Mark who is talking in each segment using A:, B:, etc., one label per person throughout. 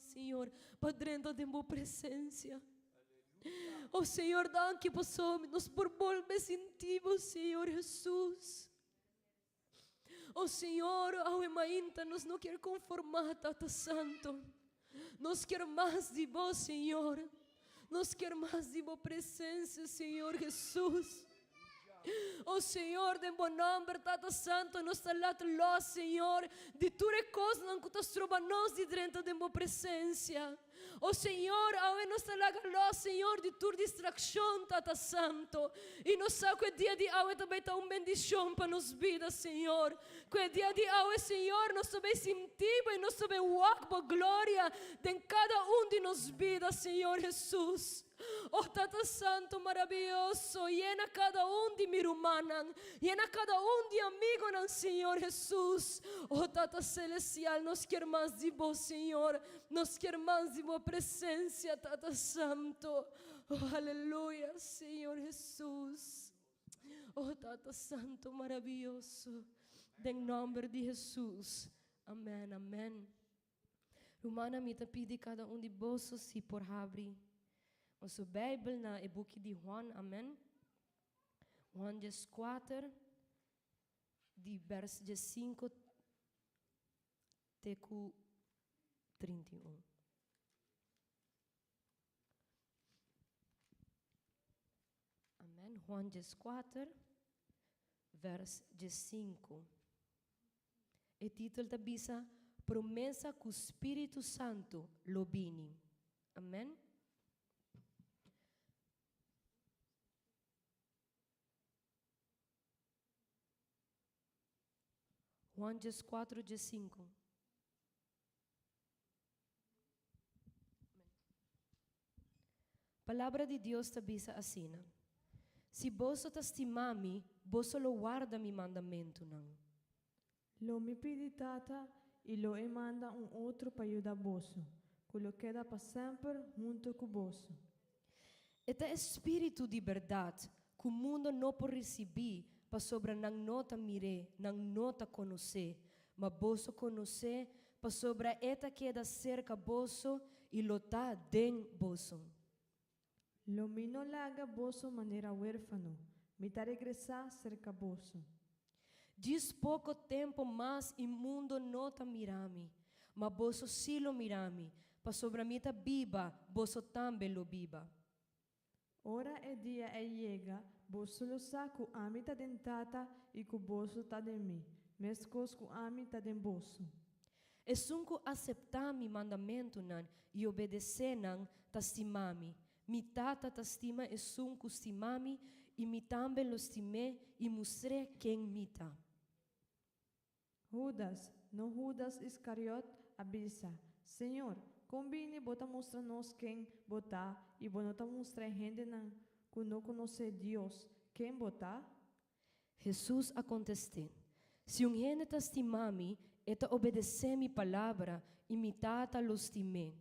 A: Señor, pa drenta den bo presencia. Oh Señor, danki pasobra nos por bolbe sinti bo, Señor Jesus. Oh Señor, awe mainta nos no kier conforma, Tata Santo. Nos kier mas di bo, Señor. Nos kier mas di bo presencia, Señor Jesus. Oh Señor, den bo nomber, Tata Santo, nos ta lat los, Señor, di tur e cosnan cu ta stroba nos di drenta den bo presencia. Oh Señor, awe nos ta laga los, Señor, di tur distraccion, Tata Santo. Y nos sa cu e dia di awe ta bay ta un bendicion pa nos bida, Señor. Cu e dia di awe, Señor, nos ta bay sinti bo y nos ta bay wak bo gloria den cada un di nos bida, Señor Jesus. Oh Tata Santo marabiyoso, yena cada un di mi rumannan, yena cada un di amigonan, Señor Jesus. Oh Tata Celestial, nos kier mas di bo, Señor. Nos kier mas di bo presencia, Tata Santo. Oh, aleluya, Señor Jesus. Oh Tata Santo marabiyoso, den nomber di Jesus. Amen, amen. Rumannan, mi ta pidi kada un di boso si por habri boso Bijbel na e buki di Juan, amen. Juan 14, di vers 15 te ku 31. Amen. Juan 14, vers 15. E título ta bisa Promesa ku Spiritu Santu lo bini. Amen. Juan 14, 15. Palabra di Dios ta bisa asina, Si boso ta stima mi, boso lo warda mi mandamentunan.
B: Lo mi pidi Tata, i lo e manda un otro pa yuda boso, ku lo keda pa semper huntu ku boso.
A: E ta e Spiritu di bèrdat, ku mundo no por risibí, pasobra nan no ta mir'é, nan no ta konos'é. Ma boso konos'é, pasobra e ta keda serka boso i lo ta den boso.
B: Lo mi no laga boso manera wérfano, mi ta regresá serka boso.
A: Djis poko tempo mas i mundo no ta mira mi, ma boso sí lo mira mi, pasobra mi ta biba, boso tambe lo biba.
B: Ora e dia ei yega, boso lo sa ku ami ta den Tata i ku boso ta den mi, meskos ku ami ta den boso.
A: Esun ku aseptá mi mandamentunan i obedesé nan ta stima mi. Mi Tata ta stima esun ku stima mi, i mi tambe lo stim'é i mustr'é ken mi ta.
B: Hudas, no Hudas Iskariot, a bisa, Señor, kon bini bo ta mustra nos ken bo ta i bo no ta mustra e hendenan ku no konosé Dios ken bo ta?
A: Hesus a kontest'é, Si un hende ta stima mi, e ta obedesé mi palabra, i mi Tata lo stim'é.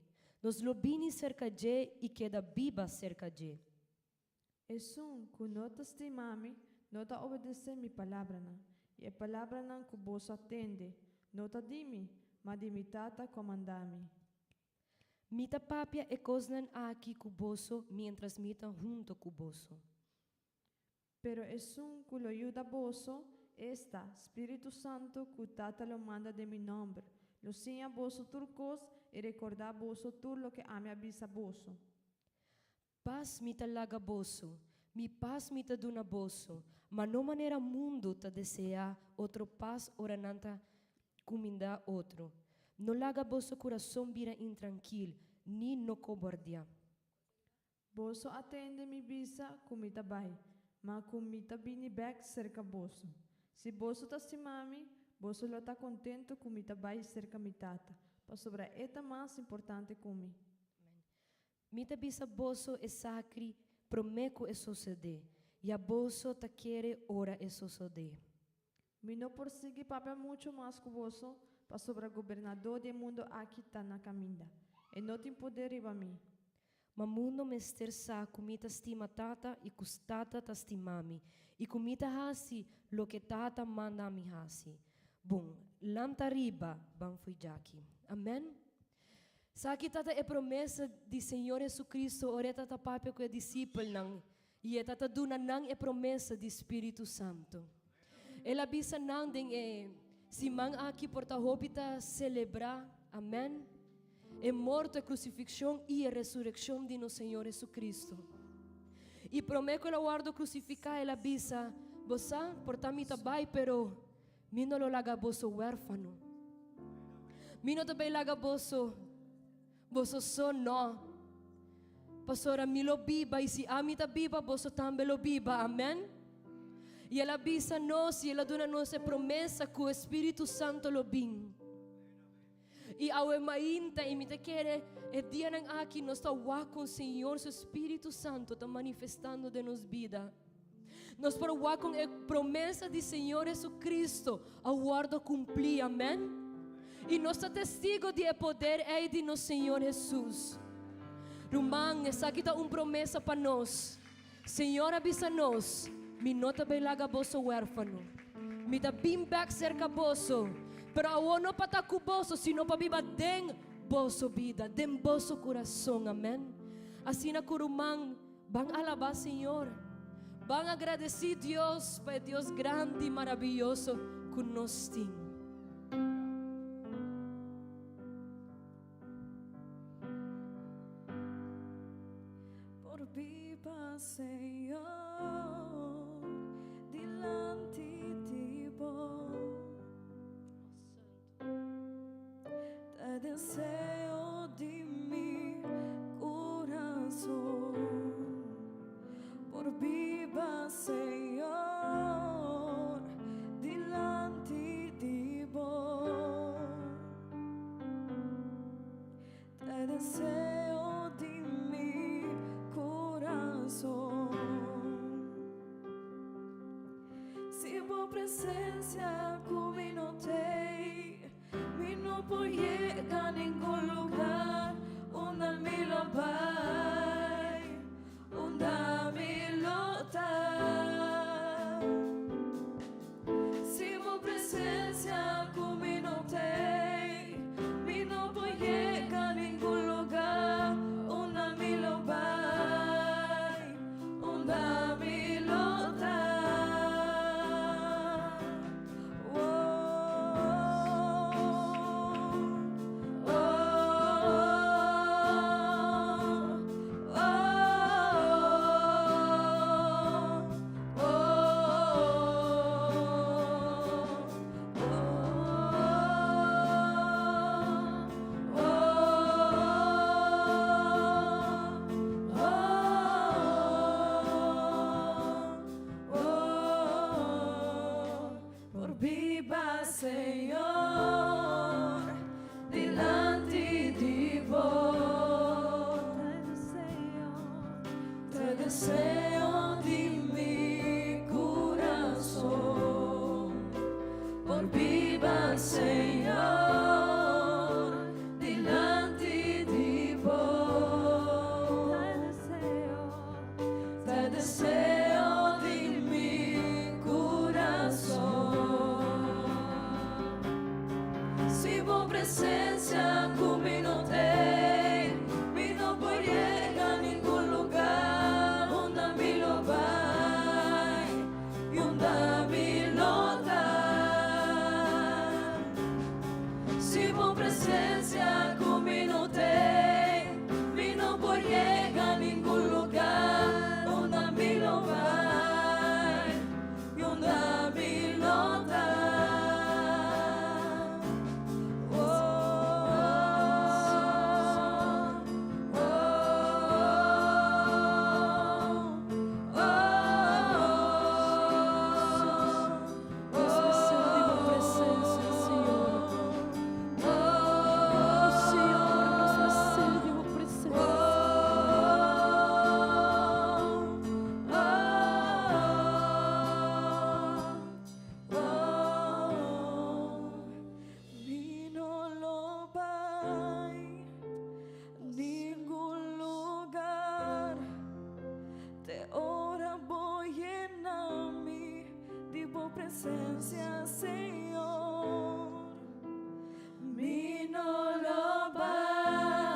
A: Nos lo bini serka dje i keda biba serka dje.
B: Esun ku no ta stima mi, no ta obedesé mi palabranan, i e palabranan ku boso a tende, no ta di mi, ma di mi Tata ku a manda mi.
A: Mi ta papia e kosnan aki ku boso miéntras mi ta hunto ku boso.
B: Pero esun ku lo yuda boso, esta, Spiritu Santu ku Tata lo manda den mi nòmber, lo siña boso tur kos i rekordá boso tur loke ami a bisa boso.
A: Pas mi ta laga boso, mi pas mi ta duna boso, ma no manera mundu ta deseá otro pas ora nan ta kumindá otro. No laga boso kurason bira intrankil, ni no kobardiá.
B: Boso a tende mi bisa ku mi ta bai, ma ku mi ta bini bèk serka boso. Si boso ta stima mi, boso lo ta kontentu ku mi ta bai serka mi Tata, pasobra e ta mas importante ku mi.
A: Mi ta bisa boso esaki promé ku e sosodé, ya boso ta kere ora e sosodé.
B: Mi no por sigui papia muchu mas ku boso, pasobra gobernadó di e mundu aki ta na kaminda. E no tin poder riba mi.
A: Ma mundu mester sa ku mi ta stima Tata i ku Tata ta stima mi, i ku mi ta hasi loke Tata manda mi hasi. Bon, lanta riba, ban fo'i djaki. Amèn. Sa ki ta ta e promesa di Señor Jesucristo ora e ta ta papia ku e disipelnan i e ta ta duna nan e promesa di Spiritu Santu. El a bisa nan den e siman aki por ta hopi ta selebrá, amèn, e morto, e krusifikshon i e resurekshon di nos Señor Jesucristo. I promé ku el a wòrdu krusifiká el a bisa, Bo sa, por ta mi ta bai, pero Mi no lo laga boso huérfano. Mi no ta bay laga boso, boso so, no. Pasobra mi lo biba y si ami ta biba, boso tambe lo biba. Amen. Y el a bisa nos y el a duna nos e promesa cu e Spiritu Santo lo bin. Y awe mainta y mi ta kere e dianan aki nos ta wak con Señor su Spiritu Santo ta manifestando den nos bida. Nos por wak con e promesa di Señor Jesucristo a wordo cumpli, amen. Y nos ta testigo di e poder ey di nos Señor Jesus. Ruman, esaki ta un promesa pa nos. Señor a bisa nos, Mi no ta bay laga boso huerfano. Mi ta bin bek cerca boso, pero awor no pa ta cu boso, sino pa biba den boso bida, den boso curason. Amen. Asina cu ruman, ban alaba Señor. Ban agradeci Dios pa e Dios grandi y maraviyoso cu nos tin.
B: Por biba, Señor, dilanti di bo. Ta deseo di mi corazón. Por biba, Señor, dilanti di bo. Ta deseo di mi corazón. Si bo presencia cu mi no tey, mi no por yega ningun lugar unda mi lo bay, unda mi lo ta. Si bo presencia cu mi no tey, mi no por yega ningun lugar unda mi lo bay, unda mi lo ta. Oh, oh, oh, oh. Por biba, Señor, dilanti di bo. Te deseo di mi corazón. Por biba, Señor, dilanti di bo. Te deseo di mi corazón. Si bo presencia cu mi no tey, mi no por yega ningun lugar unda mi lo bay y unda mi lo ta. Si bo presencia cu mi no tey, mi no por yega ningun lugar unda mi lo bay y unda mi lo ta. Oh, oh, oh, oh,
A: Nos deseo di bo presencia, Señor. Oh, Señor, nos deseo di bo presencia.
B: Mi no lo bai ningun lugar te ora bo yena mi di bo presencia, Señor. Mi no lo bai.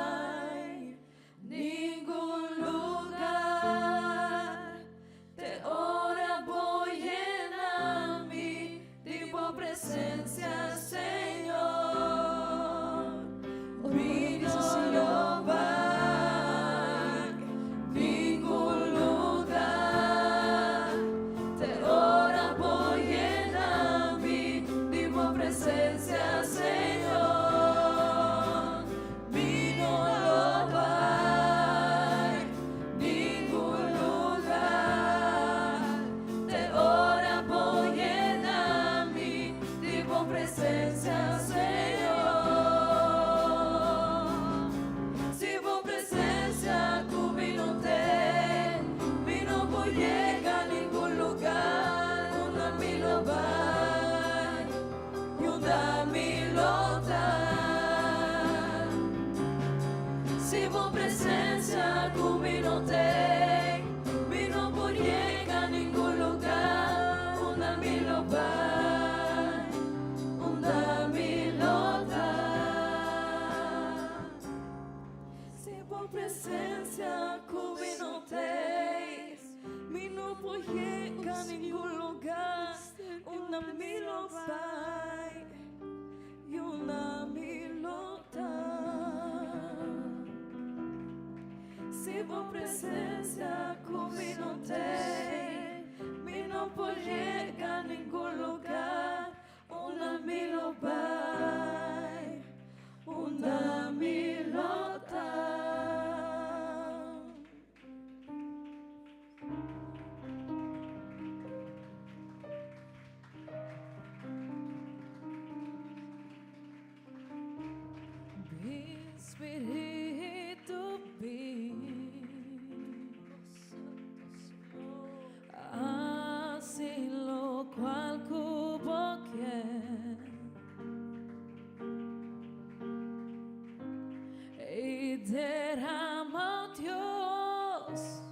A: yega ningun lugá unda mi lo bai, unda mi lo ta. Si bo presensia ku mi no t'ei, mi no por yega ningun lugá unda mi lo bai, unda mi lo ta. Si bo presensia ku mi no t'ei, mi no por yega ningun lugá unda mi lo bai, unda mi lo ta. Si bo presensia ku mi no t'ei, mi no por yega ningun lugá unda mi lo bai, unda mi lo ta. Bin Spiritu bin, Hasi lokual ku bo ke. I derama, Dios,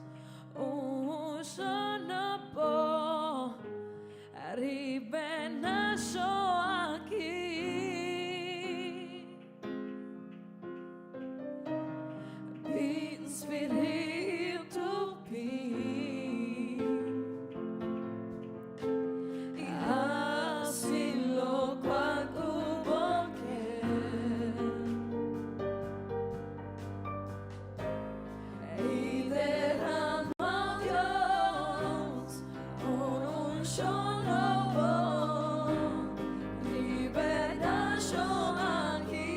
A: un unshon nobo riba e nashon aki. Bin Spiritu bin, I hasi lokual ku bo ke. I derama, Dios, un unshon nobo riba e nashon aki.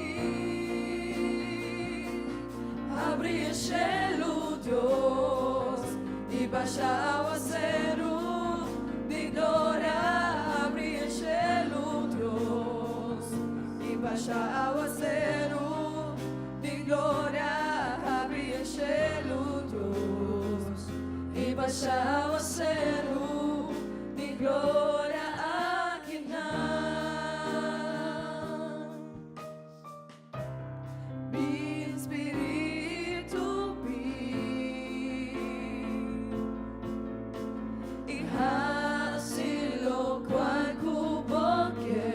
A: Habri e shelu, Dios, i basha awaseru di gloria. Habri e shelu, Dios, i basha awaseru di gloria. Habri e shelu, Dios, i basha awaseru di gloria akinan. Bin Spiritu bin, I hasi lokual ku bo ke.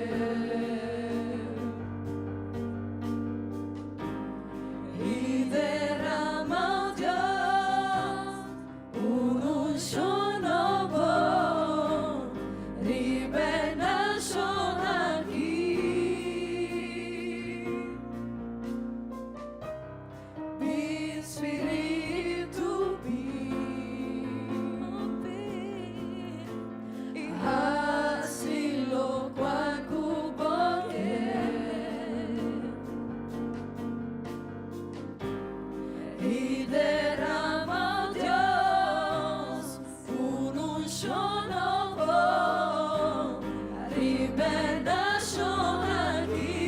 A: I derama, Dios, un unshon nobo riba e nashon aki. Bin Spiritu bin, I hasi lokual ku bo ke. I derama, Dios, un unshon nobo riba e nashon aki.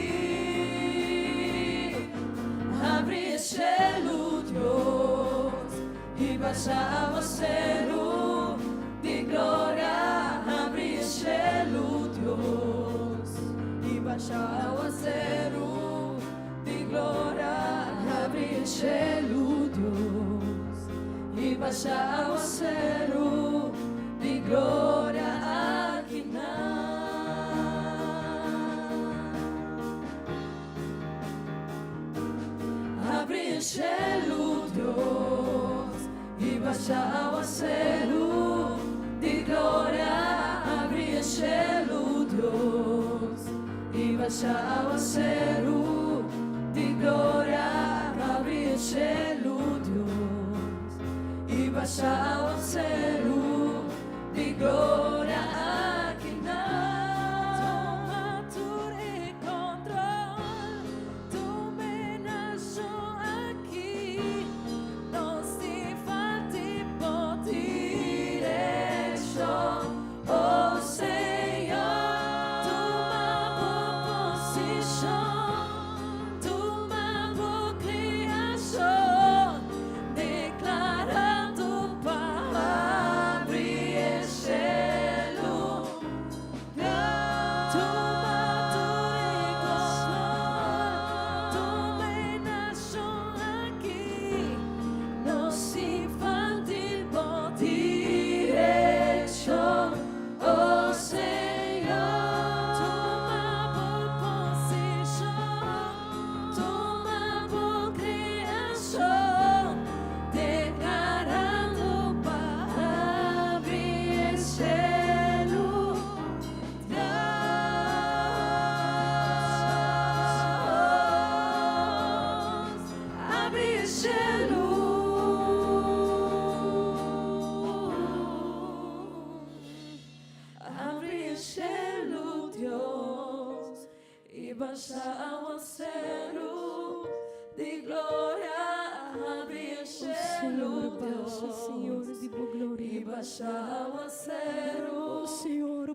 A: Habri e shelu, Dios, i basha awaseru di gloria. Habri e shelu, Dios, i basha awaseru di gloria. Habri e shelu, Dios, i basha awaseru di gloria akinan. Habri e shelu, Dios, i basha awaseru di gloria. Habri e shelu, Dios, i basha awaseru di gloria. Habri e shelu, Dios, i basha awaseru di gloria akinan. Tuma tur e kontrol, tuma e nashon aki. Nos tin falta bo direkshon, oh Señor. Tuma bo posishon, tuma bo kreashon, deklarando palabra. basha awaseru di gloria habri e shelu, Dios. I basha awaseru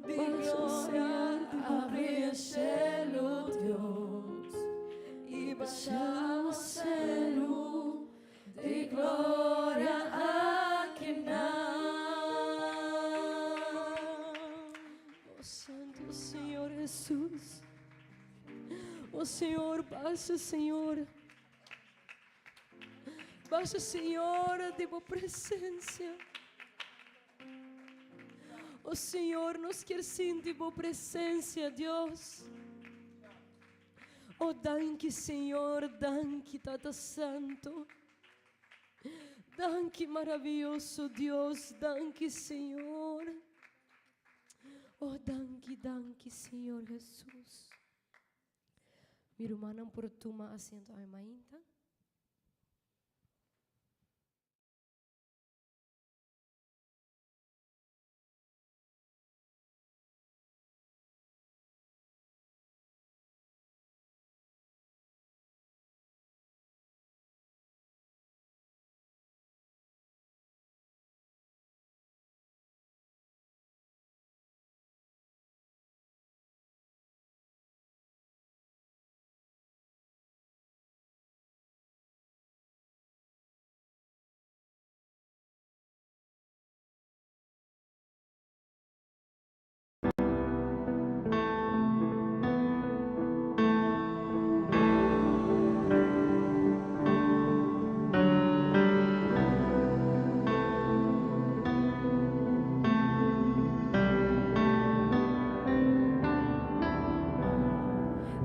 A: di gloria habri e shelu, Dios. I basha awaseru di gloria akinan. Oh Santo Señor Jesús. Oh Señor, basha Señor. Basha Señor di bo presencia. Oh Señor, nos kier sinti bo presencia, Dios. Oh danki Señor, danki Tata Santo. Danki maraviyoso Dios, danki Señor. Oh danki, danki Señor Jesús. Mi rumannan por tuma asiento awe mainta.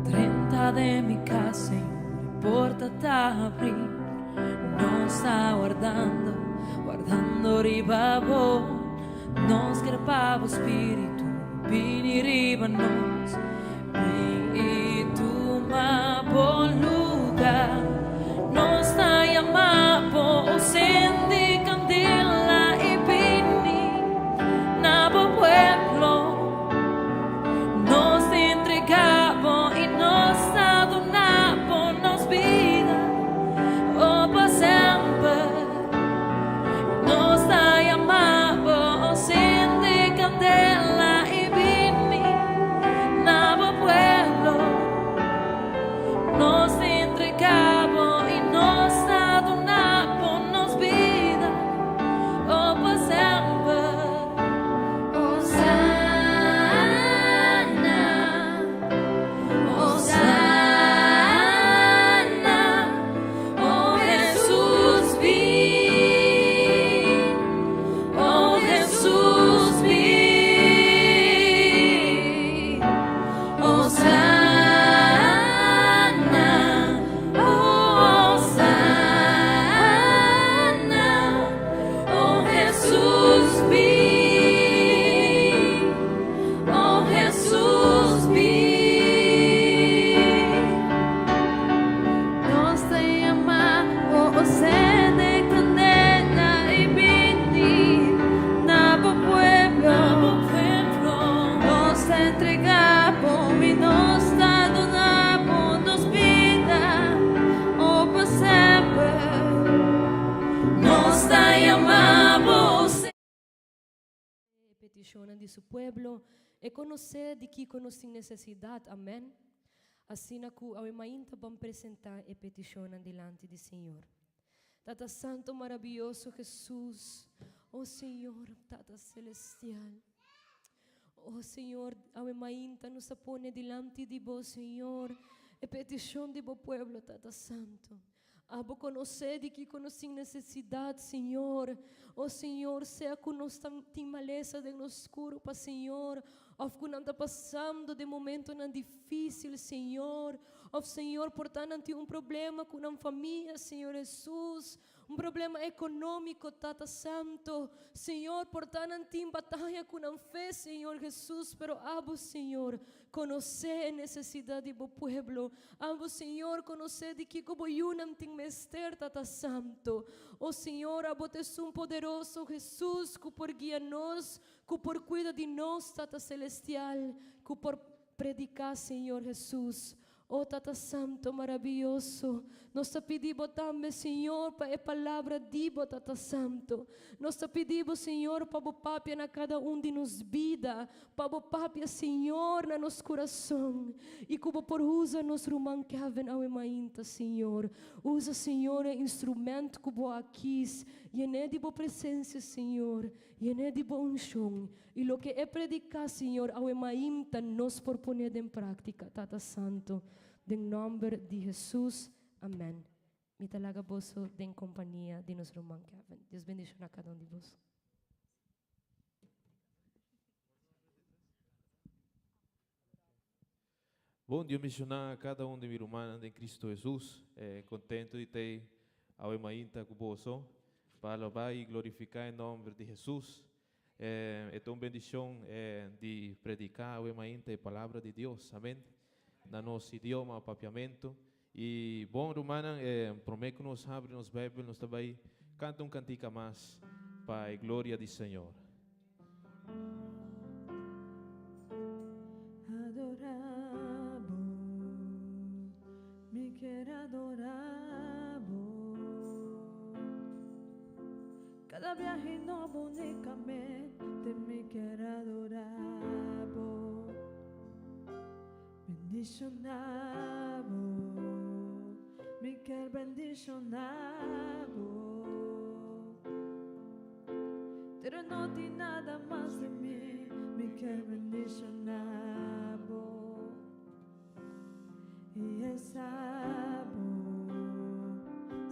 C: Drenta den mi cas, Señor, e porta ta habrí. Nos ta wardando, wardando riba bo. Nos ker pa bo spiritu bini riba nos. Bin i tuma bo lugar. Nos ta yama bo, o sendi kandela i bini na bo pueblo. Nos ta entrega bo i nos ta duna bo nos bida, o pa semper. Nos ta yama bo, o sende kandela i bini na bo pueblo. Nos ta entrega bo i nos ta duna bo nos bida, o pa semper. Hosana, Hosana, oh Hesus bin, oh Hesus bin. Hosana, oh Hosana, oh Hesus bin, oh Hesus bin. Nos ta yama bo, o sende kandela i bini na bo pueblo. Nos ta entrega bo i nos ta duna bo nos bida, o pa semper. Nos ta yama bo.
A: E petishonnan di su pueblo, e konosé di kiko nos tin nesesidat. Amèn. Asina ku awe mainta ban presentá e petishonnan dilanti di Señor. Tata Santo Marabiyoso Hesus, o Señor, Tata Selestial, o Señor, awe mainta nos a pone dilanti di Bo, Señor, e petishon di Bo pueblo, Tata Santo. Abo konosé di kiko nos tin nesesidat, Señor. O Señor, sea ku nos ta tin malesa den nos kurpa, Señor, òf ku nan ta pasando den momentonan difísil, Señor, òf, Señor, por ta nan tin un problema ku nan famia, Señor Hesus, un problema ekonómiko, Tata Santo, Señor, por ta nan tin bataya ku nan fe, Señor Hesus, pero abo, Señor, konosé e nesesidat di bo pueblo. Abo, Señor, konosé di kiko bo yunan tin mester, Tata Santo. O Señor, abo ta esun poderoso, Hesus, ku por guia nos, ku por kuida di nos, Tata Selestial, ku por prediká, Señor Hesus. Oh Tata Santo maraviyoso, nos ta pidi Bo tambe, Señor, pa e palabra di Bo, Tata Santo. Nos ta pidi Bo, Señor, pa Bo papia na kada un di nos bida, pa Bo papia, Señor, na nos kurason, i ku Bo por usa nos ruman Kevin awe mainta, Señor. Usa, Señor, e instrument ku Bo a kis. Yen'é di Bo presensia, Señor. Yen'é di Bo unshon. I loke e prediká, Señor, awe mainta nos por pon'é den práktika, Tata Santu, den nòmber di Hesus, amèn. Mi ta laga boso den kompania di nos ruman Kevin. Dios bendishoná kada un di boso.
D: Bon, Dios bendishoná kada un di mi rumannan den Cristo Hesus. Contento di tei awe mainta cu boso pa alabá y glorificá e nomber di Hesus. E ta un bendicion di predicá awe mainta e palabra di Dios. Amen. Na nos idioma Papiamento. Y bon rumannan, prome cu nos habri nos Bijbel nos ta bay canta un cantica mas pa e gloria di Señor.
B: Adora bo, mi kier adora bo. Cada biahe nobo unicamente mi kier adora bo. Bendiciona bo, mi kier bendiciona bo. Pero no tin nada mas di mi, mi kier bendiciona bo. Y esa bo,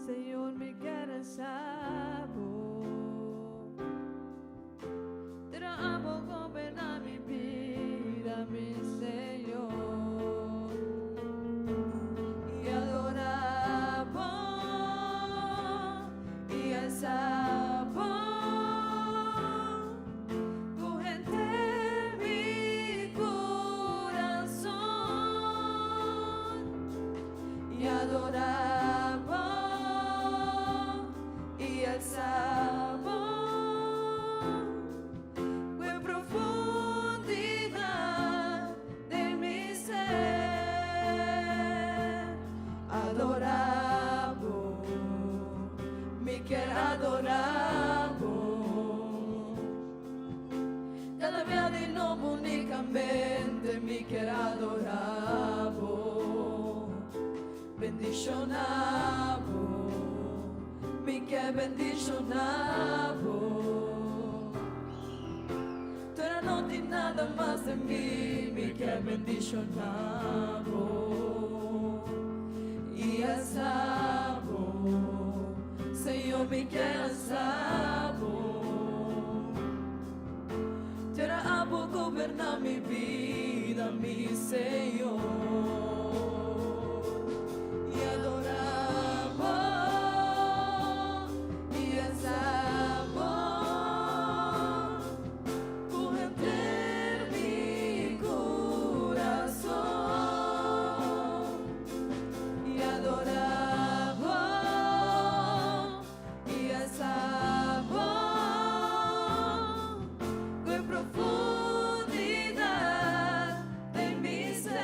B: Señor, mi kier esa bo. Pero abo goberna mi bida, mi Señor. Y adora bo, y alza bo, cu henter mi corazon. Y adora bo, y alza bo, cu e profundidad den mi ser. Adora bo, mi kier adora bo. Cada bia di nobo unicamente mi kier adora bo. Bendiciona bo, mi kier bendiciona bo. Pero no tin nada mas den mi, mi kier bendiciona bo. Y alza bo, Señor, mi kier alza bo. Pero abo goberna mi bida, mi Señor. Y adora bo, y alza bo, cu henter mi corazon. Y adora bo, y alza bo, cu e profundidad den mi ser.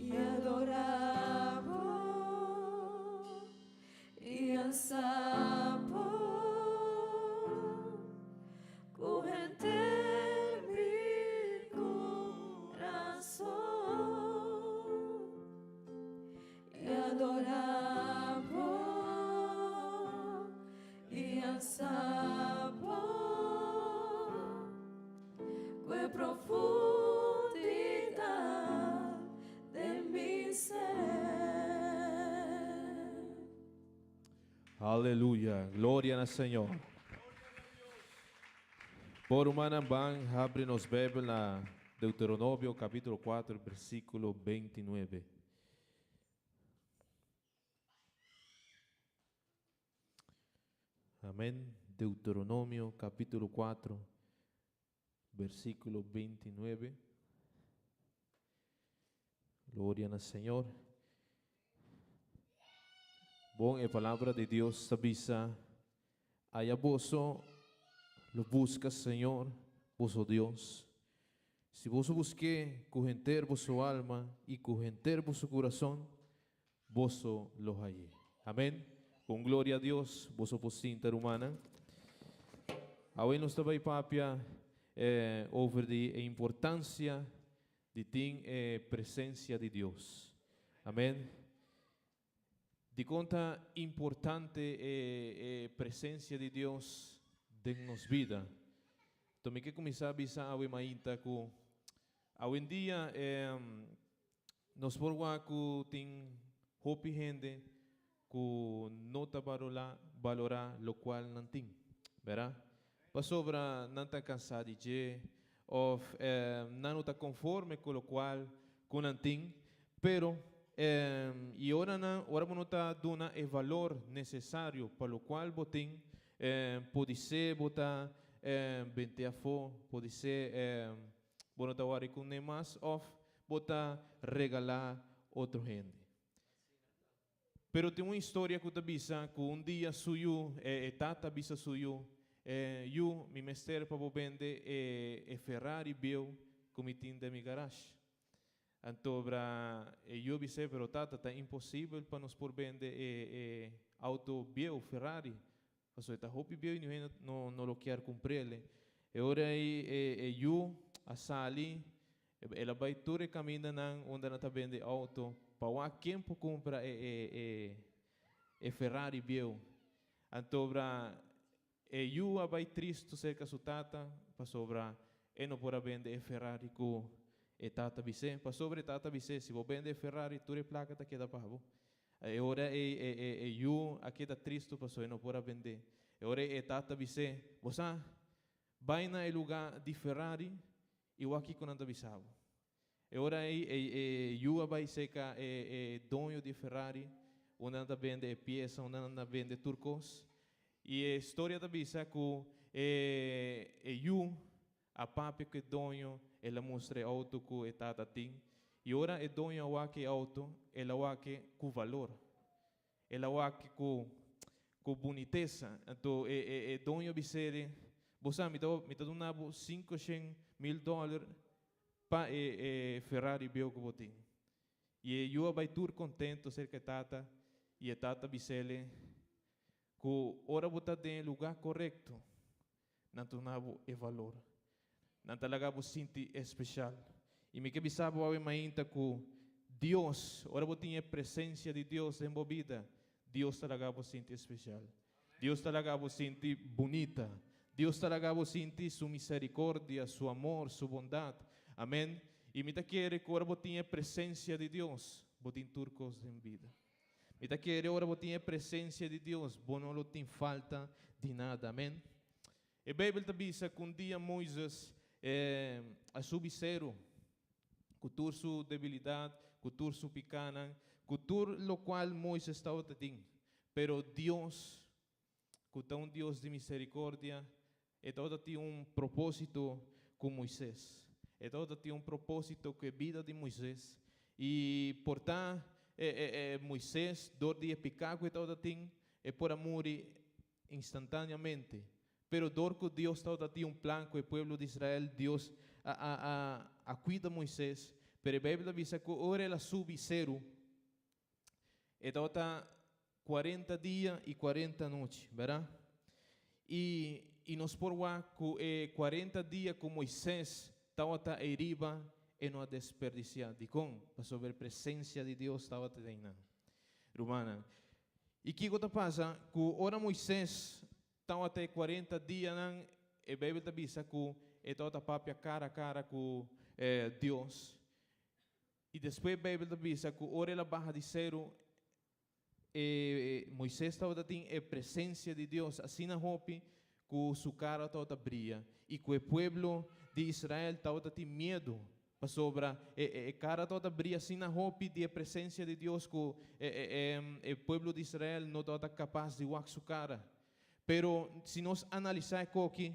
B: Y adora bo, y alza bo, cu henter mi corazon. Y adora bo, y alza bo, cu e profundidad den mi ser.
D: Aleluya, gloria na Señor. Por rumannan ban habri nos Bijbel na Deuteronomio capítulo 4 versículo 29. Amén. Deuteronomio capítulo 4 versículo 29. Gloria na Señor. Bon, e palabra di Dios ta bisa, Aya boso lo busca Señor, boso Dios. Si boso busk'é ku henter boso alma i ku henter boso kurason, boso lo hañ'é. Amèn. Kon gloria a Dios boso por sinta, rumannan. Awe nos ta bai papia over di e importansia di tin e presensia di Dios. Amèn. Dikon ta importante e presensia di Dios den nos bida? Anto mi ke kuminsá bisa awe mainta ku awendia nos por wak ku tin hopi hende ku no ta balorá lokual nan tin, bèrda? Pasobra nan ta kansá di dje òf nan no ta konforme ku lokual ku nan tin. Pero, i ora nan, ora bo no ta duna e valor nesesario pa lokual bo tin, podisé bo ta bent'é afó, podisé bo no ta wòri kuné mas òf bo ta regalá otro hende. Pero tin un historia ku ta bisa ku un dia su yu, e tata bisa su yu, Yu, mi mester pa bo bende e Ferrari bieu ku mi tin den mi garash. Anto bra e yu a bis'é, Pero tata, ta imposibel pa nos por bende e auto bieu, Ferrari, pasobra e ta hopi bieu i niun hende no lo kier kumpr'el. E ora ei e yu a sali. El a bai tur e kamindanan unda nan ta bende outo pa wak ken por kumpra e e Ferrari bieu. Antobra e yu a bai tristu serka su tata pasobra e no por a bende e Ferrari ku e tata bis'é. Pasobra e tata bis'é, si bo bende e Ferrari tur e plaka ta keda pa bo. E ora ei e yu a keda tristu pasobra e no por a bend'é. E ora ei e tata bis'é, Bo sa, bai na e lugá di Ferrari I wak kiko nan ta bisa bo. E ora ei e yu a bai seka e doño di e Ferrari, unda nan ta bende e piesa, unda nan ta bende tur kos. I e storia ta bisa ku e yu a papia ku e doño, el a mustra e outo ku e tata tin. I ora e doño a wak e outo, el a wak e ku valor. El a wak ku ku bunitesa. Anto e e e doño bis'é, Bo sa, mi ta mi ta duna bo sinkoshen mil dòler pa e e Ferrari bieu ku bo tin. I e yu a bai tur kontento serka e tata, i e tata bis'é ku ora bo ta den e lugá korekto, nan ta duna bo e valor. Nan ta laga bo sinti especial. I mi ke bisa bo awe mainta ku Dios, ora bo tin e presencia di Dios den bo bida, Dios ta laga bo sinti especial. Dios ta laga bo sinti bunita. Dios ta laga bo sinti su misericordia, su amor, su bondad. Amen. I mi ta kere ku ora bo tin e presencia di Dios, bo tin tur kos den bida. Mi ta kere ora bo tin e presencia di Dios, bo no lo tin falta di nada. Amen. E Bijbel ta bisa ku un dia Moises a subi seru ku tur su debilidat, ku tur su pikanan, ku tur lokual Moises tabata tin. Pero Dios, ku ta un Dios di miserikordia, e tabata tin un propósito ku Moises. E tabata tin un propósito ku e bida di Moises. I por ta Moises, dor di e piká ku e tabata tin, e por a muri instantáneamente. Pero dor ku Dios tabata tin un plan ku e pueblo di Israel, Dios a a a a kuida Moisés. Pero e Beibel ta bisa ku ora el a subi seru, e tabata kuarenta dia i kuarenta nochi, bèrda? I i nos por wak ku e kuarenta dia ku Moisés tabata eiriba, e no a desperdisiá. Dikon? Pasobra e presensia di Dios tabata den nan. Rumannan, I kiko ta pasa? Ku ora Moisés tabata e kuarenta dianan, e Beibel ta bisa ku e tabata papia kara kara ku Dios. I despues Beibel ta bisa ku ora el a baha di seru, e Moisés tabata tin e presensia di Dios asina hopi ku su kara tabata bria, i ku e pueblo di Israel tabata tin miedu Pasobra e kara tabata bria asina hopi di e presensia di Dios ku e pueblo di Israel no tabata kapas di wak su kara. Pero si nos analisá e koki,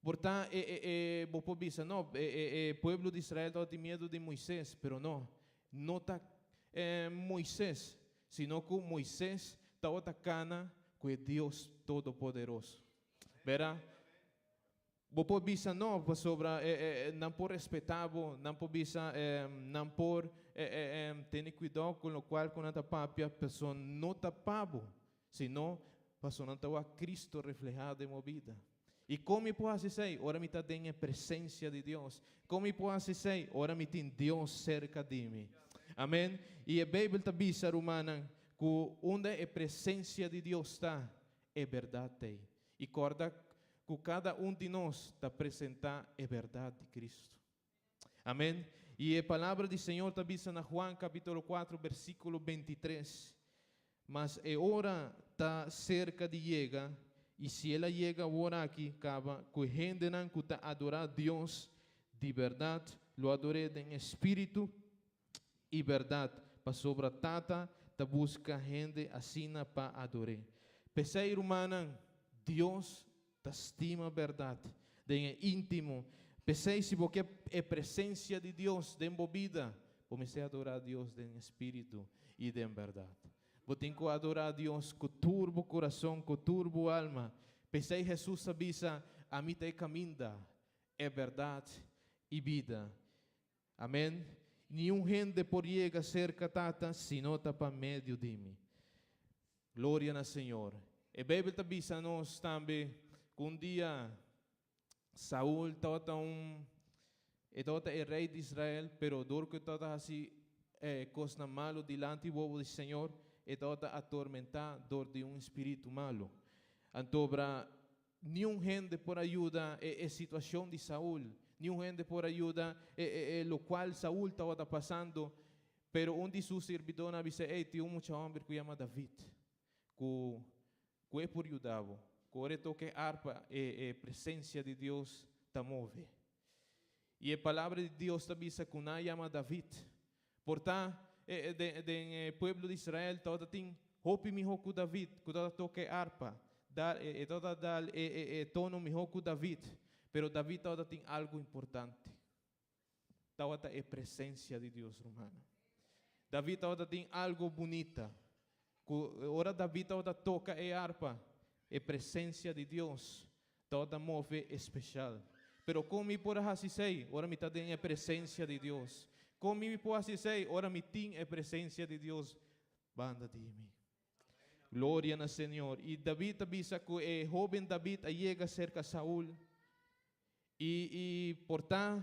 D: por ta e bo por bisa, no, e pueblo di Israel tabatin miedu di Moisés, pero no, no ta Moisés, sino ku Moisés tabata kana ku e Dios Todopoderoso. Bera? Bo por bisa no, pasobra nan por respetá bo, nan por bisa, nan por tene kuidou ku lokual ku nan ta papia, pasobra no ta pa bo, sino pasobra nan ta wak Cristo reflehá den bo bida. I kon mi por hasi esei? Ora mi ta den e presensia di Dios. Kon mi por hasi esei? Ora mi tin Dios serka di mi. Amèn. I e Beibel ta bisa, rumannan, ku unda e presensia di Dios ta, e bèrdat t'ei. I kòrda ku kada un di nos ta presentá e bèrdat di Kristu. Amèn. I e Palabra di Señor ta bisa na Juan kapítulo kuater bersíkulo 23, Mas e ora ta serka di yega, i si el a yega awor aki kaba, ku e hendenan ku ta adorá Dios di bèrdat lo ador'é den espíritu i bèrdat, pasobra Tata ta buska hende asina pa ador'é. P'esei, rumannan, Dios ta stima bèrdat den e íntimo. P'esei, si bo ke e presensia di Dios den bo bida, bo mester adorá Dios den espíritu i den bèrdat. Bo tin ku adorá Dios ku tur bo kurason, ku tur bo alma. P'esei Hesus a bisa, Ami ta e kaminda, e bèrdat i bida. Amèn. Niun hende por yega serka Tata si no ta pa medio di mi. Gloria na Señor. E Beibel ta bisa nos tambe ku un dia Saul tabata un e tabata e rei di Israel, pero dor ku e tabata hasi kosnan malu dilanti wowo di Señor, e tabata atormentá dor di un spiritu malu. Antobra Niun hende por a yuda e e situacion di Saul. Niun hende por a yuda e e e locual Saul tawata pasando. Pero un di su sirbidónan a bisa, Ey, tin un mucha homber cu yama David, cu cu e por yuda bo. Cu ora e toca e arpa, e e presencia di Dios ta move. I e Palabra di Dios ta bisa ku nan a yama David. Por ta, den e pueblo di Israel tabata tin hopi mihó ku David, ku tabata toka e arpa, dal, e tabata dal e tono mihó ku David. Pero David tabata tin algu importante. Tabata e presensia di Dios, rumannan. David tabata tin algu bunita, ku ora David tabata toka e arpa, e presensia di Dios tabata move especial. Pero kon mi por a hasi esei ora mi ta den e presencia di Dios? Kon mi por hasi esei ora mi tin e presencia di Dios banda di mi? Gloria na Señor. I David ta bisa ku e hoben David a yega serka Saul. I i por ta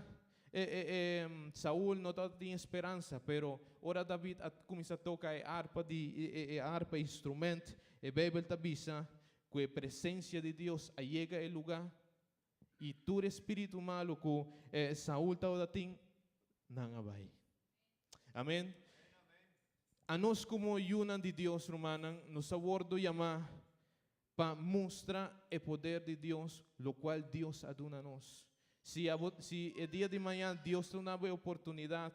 D: e e e Saul no tabatin speransa, pero ora David a kuminsá toka e arpa di e e arpa instrument, e Beibel ta bisa ku e presensia di Dios a yega e lugá i tur e spiritu malu ku Saul tabatin, nan a bai. Amen. Anos komo yunan di Dios, rumannan, nos a wòrdu yamá pa mustra e poder di Dios, lokual Dios a duna nos. Si abo, si e dia di mañan Dios duna bo e oportunidat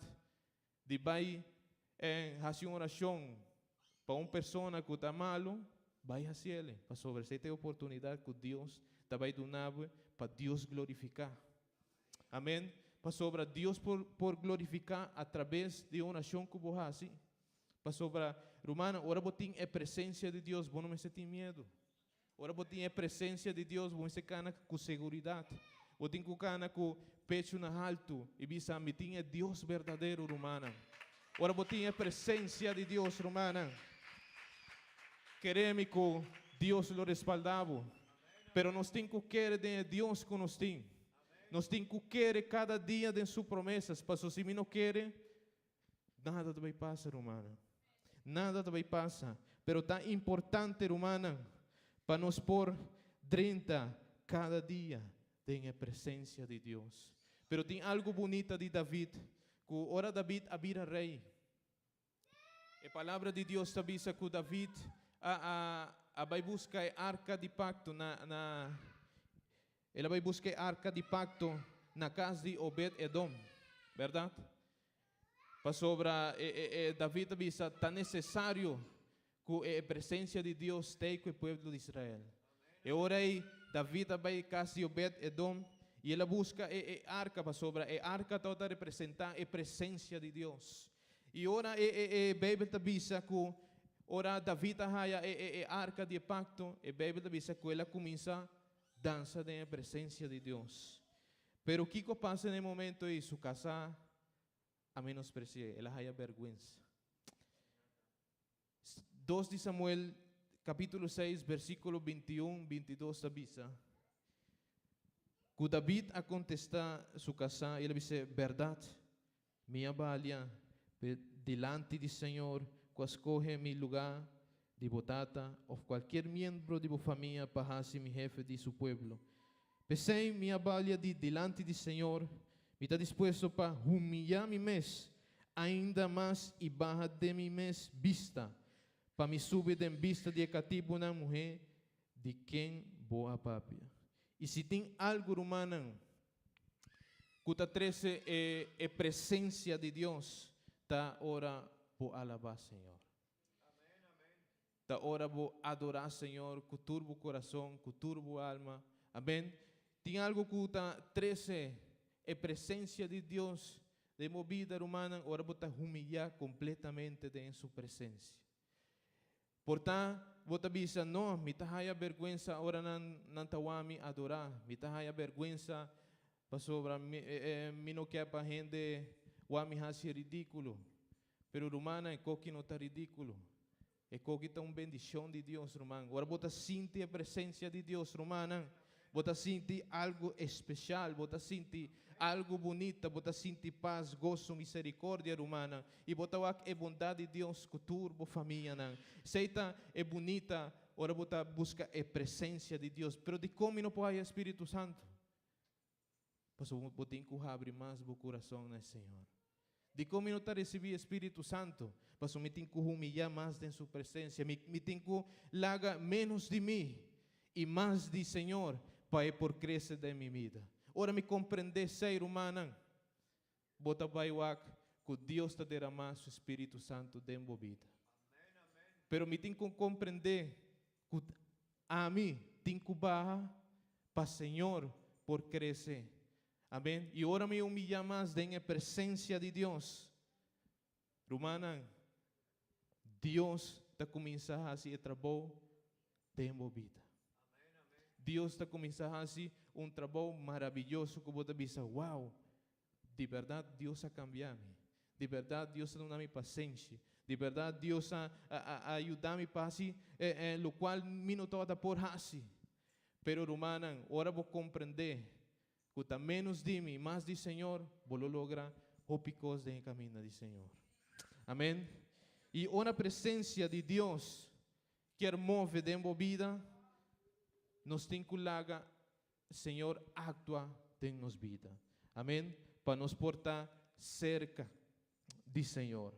D: di bai hasi un orashon pa un persona ku ta malu, bai hasiel, pasobra esei ta e oportunidat ku Dios ta bai duna bo pa Dios glorifiká. Amen. Pasobra Dios por por glorifiká atrabes di e orashon ku bo hasi. Pasobra, rumannan, ora bo tin e presensia di Dios, bo no mester tin miedu. Ora bo tin e presensia di Dios, bo mester kana ku seguridat. Bo tin ku kana ku pechu na haltu i bisa, Mi tin e Dios berdadero, rumannan. Ora bo tin e presensia di Dios, rumannan, kere mi ku Dios lo respaldá bo. Pero nos tin ku kere den e Dios ku nos tin. Nos tin ku kere kada dia den su promesas, pasobra si mi no kere, Nada ta bai pasa, rumannan. Nada ta bai pasa. Pero ta importante, rumannan, pa nos por drenta kada dia den e presensia di Dios. Pero tin algu bunita di David, ku ora David a bira rei, e Palabra di Dios ta bisa ku David a a a bai buska e arka di pakto na na el a bai buska e arka di pakto na kas di Obed-Edom, bèrdat? Pasobra e David a bisa, Ta nesesario ku e presensia di Dios stei ku e pueblo di Israel. E ora ei David a bai kas di Obed-Edom i el a buska e arka, pasobra e arka tabata representá e presensia di Dios. I ora e Beibel ta bisa ku ora David a haya e arka di e pakto, e Beibel ta bisa ku el a kuminsá. dansa den presensia di Dios. Pero kiko a pasa na e momento ei? Su kasá a menospresi'é, el a haya bèrgwensa. 2 di Samuel kapítulo 6 versíkulo 21, 22 ta bisa ku David a kontestá su kasá i el a bis'é, Bèrdat, mi a balia dilanti di señor ku a skohe mi lugá di bo tata òf kualkier miembro di bo famia pa hasi mi hefe di su pueblo. P'esei mi a balia di dilanti di señor, mi ta dispuesto pa humiyá mi mes ainda mas i baha den mi mes bista, pa mi subi den bista di e katibunan muhé di ken bo a papia. I si tin algu, rumannan, ku ta trese e e presensia di Dios, ta ora bo alabá Señor. Ta ora bo adorá Señor ku tur bo kurason, ku tur bo alma. Amén. Tin algu ku ta trese e presensia di Dios den bo bida, rumannan, ora bo ta humiyá kompletamente den Su presensia. Por ta bo ta bisa, No, mi ta haya bèrgwensa ora nan nan ta wak mi adorá. Mi ta haya bèrgwensa pasobra mi mi no ke pa hende wak mi hasi ridíkulo. Pero rumannan, e koki no ta ridíkulo. E koki ta un bendishon di Dios, ruman. Ora bo ta sinti e presensia di Dios, rumannan, bo ta sinti algu espesial, bo ta sinti algu bunita, bo ta sinti pas, goso, miserikordia, rumannan. I bo ta wak e bondat di Dios ku tur bo famianan. Esei ta e bunita ora bo ta buska e presensia di Dios. Pero dikon mi no por haya e Spiritu Santu? Pasobra bo tin ku habri mas bo kurason na e Señor. Dikon mi no ta risibí e Spiritu Santu? Pasobra mi tin ku humiyá mas den Su presensia. Mi, mi tin ku laga ménos di mi i mas di Señor pa E por krese den mi bida. Ora mi komprendé esei, rumannan, bo ta bai wak ku Dios ta deramá Su Spiritu Santu den bo bida. Pero mi tin ku komprendé ku ami tin ku baha pa Señor por krese. Amen. I ora mi humiyá mas den e presensia di Dios, rumannan, Dios ta kuminsá hasi e trabou den bo bida. Dios ta kuminsá hasi un trabou maraviyoso ku bo ta bisa, Wow! Di bèrdat Dios a kambia mi. Di bèrdat Dios a duna mi pasenshi. Di bèrdat Dios a a yuda mi pa hasi lokual mi no tabata por hasi. Pero rumannan, ora bo komprendé ku ta ménos di mi, mas di Señor, bo lo logra hopi kos den e kaminda di Señor. Amèn. I ora presensia di Dios kier move den bo bida, nos tin ku laga Señor actua den nos bida. Amen. Pa nos por ta cerca di Señor.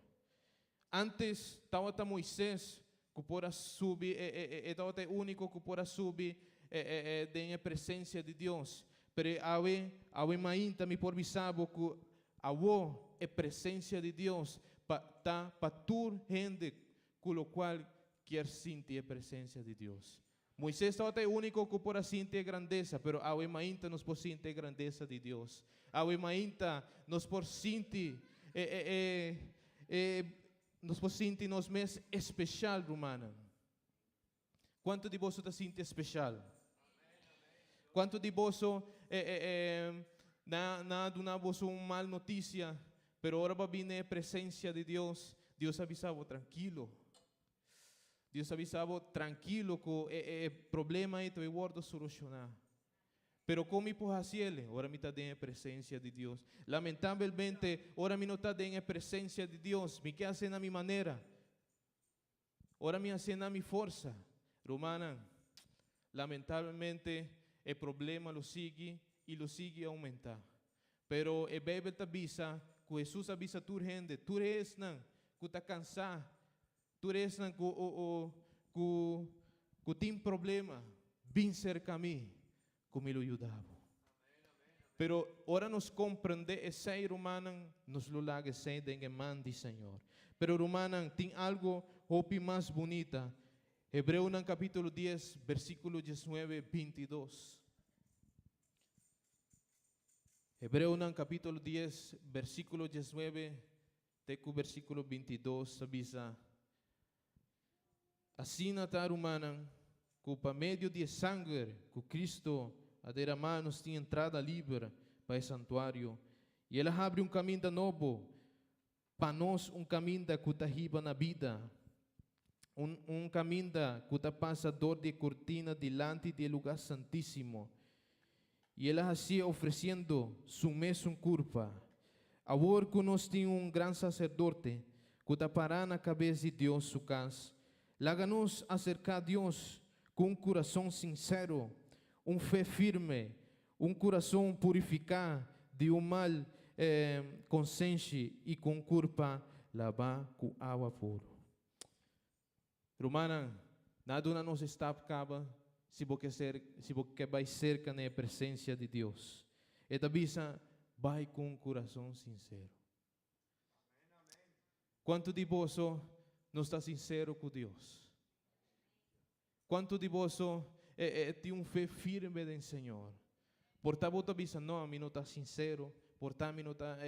D: Antes tawata Moises cu por a subi, e, e, e, e tawata e unico cu por a subi e, e, e, den e presencia di Dios. Pero e awe, awe mainta mi por bisa bo cu awo e presencia di Dios pa ta pa tur hende cu locual kier sinti e presencia di Dios. Moisés tabata e úniko ku por a sinti e grandesa, pero awe mainta nos por sinti e grandesa di Dios. Awe mainta nos por sinti e, e, e, e, nos por sinti nos mes espeshal, rumannan. Kuantu di boso ta sinti espeshal? Kuantu di boso e, e, e, na, na duna boso un mal notisia, pero ora bo a bini na e presensia di Dios, Dios a bisa bo trankilo. Dios a bisa bo trankilo ku e e problema ei ta bai wòrdu solushoná. Pero kon mi por hasi el ora mi ta den e presensia di Dios? Lamentabelmente, ora mi no ta den e presensia di Dios, mi ke hasi na mi manera. Ora mi hasi na mi forsa. Rumannan, lamentabelmente e problema lo sigui i lo sigui oumentá. Pero e Beibel ta bisa ku Hesus a bisa tur hende, tur esnan ku ta kansá, Tur esnan ku ku ku tin problema, bin serka mi, ku mi lo yuda bo. Pero ora nos komprendé esei, rumannan, nos lo laga esei den e man di Señor. Pero rumannan, tin algu hopi mas bunita. Hebreonan kapítulo dies, versíkulo diesnuebe, bintidos. Hebreonan kapítulo dies, versíkulo diesnuebe Te ku versíkulo 22 ta bisa, Asina ta, rumannan, ku pa medio di e sanger ku Kristu a deramá nos tin entrada liber pa e santuario, i el a habri un kaminda nobo pa nos, un kaminda ku ta hiba na bida, un un kaminda ku ta pasa dor di e kurtina dilanti di e lugá santísimo. I el a hasié ofresiendo su mesun kurpa. Awor ku nos tin un gran saserdote ku ta pará na kabes di Dios su kas, laga nos aserká Dios ku un kurason sinsero, un fe firme, un kurason purifiká di un mal konsenshi i ku un kurpa labá ku awa puru. Rumannan, nan a duna nos e stap kaba si bo ke ser, si bo ke bai serka na e presensia di Dios. E ta bisa, Bai ku un kurason sinsero. Kuantu di boso no sta sinsero ku Dios? Kuantu di boso tin un fe firme den Señor? Por ta bo ta bisa, No, mi no ta sinsero, por ta mi no ta,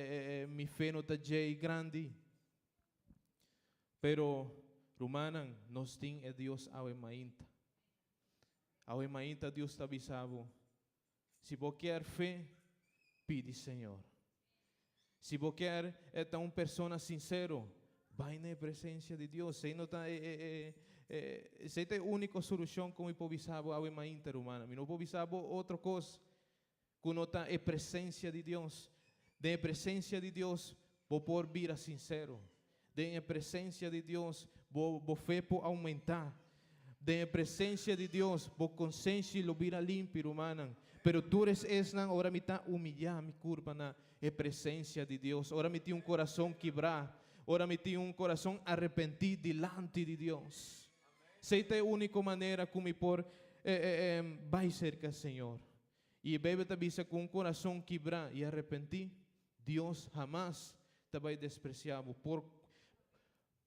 D: mi fe no ta djei grandi. Pero, rumannan, nos tin e Dios awe mainta. Awe mainta Dios ta bisa bo, si bo kier fe, pidi Señor. Si bo kier ta un persona sincero, bai na e presencia di Dios. Esey no ta e, e, e, esey ta e unico solucion cu mi por bisa bo awe mainta, rumannan. Mi no por bisa bo otro cos cu no ta e presencia di Dios. Den e presencia di Dios bo por bira sincero. Den e presencia di Dios bo bo fe por aumenta. Den e presencia di Dios bo consenshi lo bira limpi, rumannan. Pero tur es esnan ora mi ta humilla mi curpa na e presencia di Dios, ora mi tin un corazon kibra, ora mi tin un corazon arepenti dilanti di Dios. Esey ta e unico manera cu mi por bay cerca Señor. I e Beibel ta bisa ku un kurason kibrá i arepentí, Dios hamas ta bai despresiá bo. Por